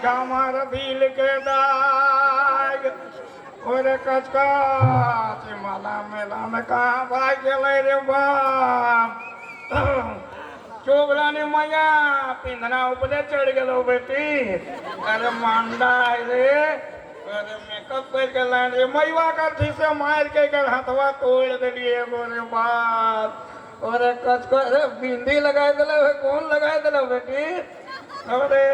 हमार दिल के दाग। ओरे कचकच, माला मेला में कहाँ भाग गेलै रे बाप? चोबरानी मैया, पिंधना ऊपरे चढ़ गेलो बेटी। अरे मांडा रे, अरे मेकअप करके लाइन रे मैया कथी से मार के एकर हथवा तोड़ देलिए एगो रे बाप। अरे कच, अरे बिंदी लगाए दिले, कौन लगाए दिले बेटी? अरे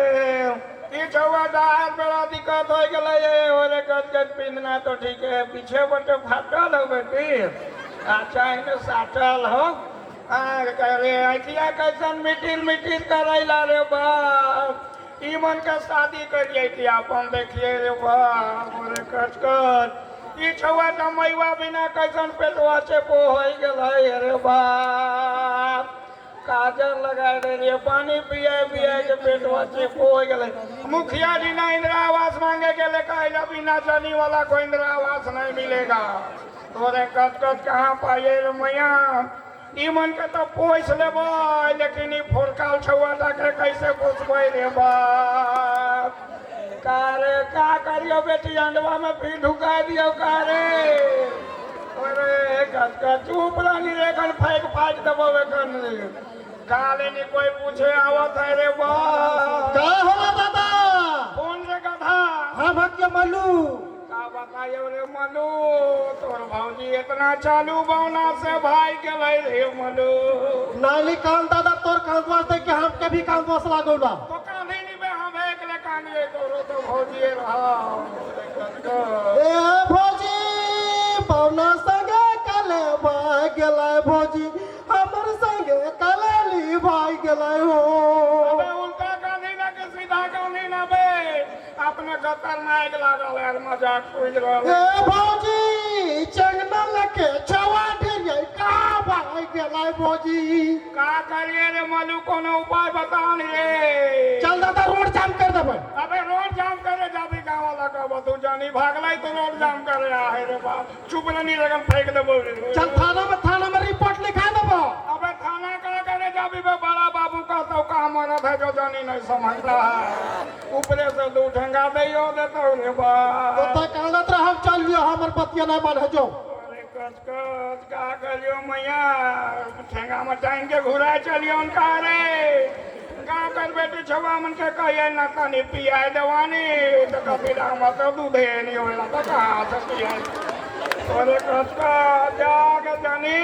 ई छौआ डार बड़ा दिक्कत हो गेलै। अरे कच कच, पिंधना तो ठीक है, पीछे बटे फाटल हो बेटी। अच्छा, एने साटल हो। अरे अखिया कैसन मिटिर मिटिर करैला रे बाप? ई मन के शादी करिए कि अपन देखिए रे बाप। अरे कच कच, ई छौआ मैवा बिना कैसन पेटवा चेपो हो गेलै रे बाप? काजर लगाए दे रहिए, पानी पिए पिए के पेटवा चेपो हो गेलै। मुखिया जी ना इंदिरा आवास मांगे के ले कहला, बिना जानी वाला को इंदिरा आवास नहीं मिलेगा। तोरे कच कच, कहाँ पाइए रे मैया? ई मन के तो पोस लेबै, लेकिन ई फोरकाल छौआ के कैसे पोसबै रे बाप? का रे, का करियो बेटी? अंडवा में फिर ढुका दियो का रे? अरे कच कच, चुप रानी रे, एखन फेंक फाक देबो एखन रे। काले नहीं कोई पूछे आवत है रे बाप। का होला दादा? कौन रे गधा? हम हकिया मलू। का बताइयो रे मलू, तोर भौजी इतना चालू बौना से भाई गेलै रे मलू। नाली कान दादा, तोर कांदवास देख के हम के भी कांदवास लागौला। तो कांधी नहीं बे, हम एकले कानिए, तोरो तो भौजी रहा। ए भौजी, पौना संगे काले भाग गेलै भौजी, हमर संगे काले ली भाग गेलै हो। अबे उल्टा कांधी ना के सीधा कांधी ना बे, अपने गतर नाइक लागल यार, मजाक पूछ रहल। ए भौजी, चंगना लके छवा ढेरिया का भाग गेलै भौजी? का करिए रे मलू? कोनो उपाय बता रे। चल दादा, रोड जाम कर देबै। अबे रोड जाम करे जाबी, गाँव वाला का बतू जानी भागलै तो रोड जाम करे आहे रे बाप। चुप नहीं लगन, फेंक देबो रे। चल थाना में रिपोर्ट लिखा देबो। अबे थाना का करे जाबी बे? बड़ा बाबू का तो का मरद है जो जानी नहीं समझता है, ऊपरे से दू ठेंगा दैयो देतो रे बाप। तो कानत रह, हम चल लियो, हमर बतिया नहीं माने जो। अरे कच कच, का करियो मैया? ठेंगा में टांग के घुरा चलियो उनका रे। गाँव कर बेटी छुआ मन के कहिए ना तनी पियाए देवानी, तो कभी राम तो दूधे नहीं होला तो कहाँ से पियाए? अरे कच कच, जाके जानी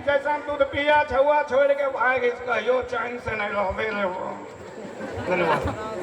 जैसा दूध पिया छुआ छोड़ के भाग, कहियो चैन से नहीं रहबे रे वो। धन्यवाद।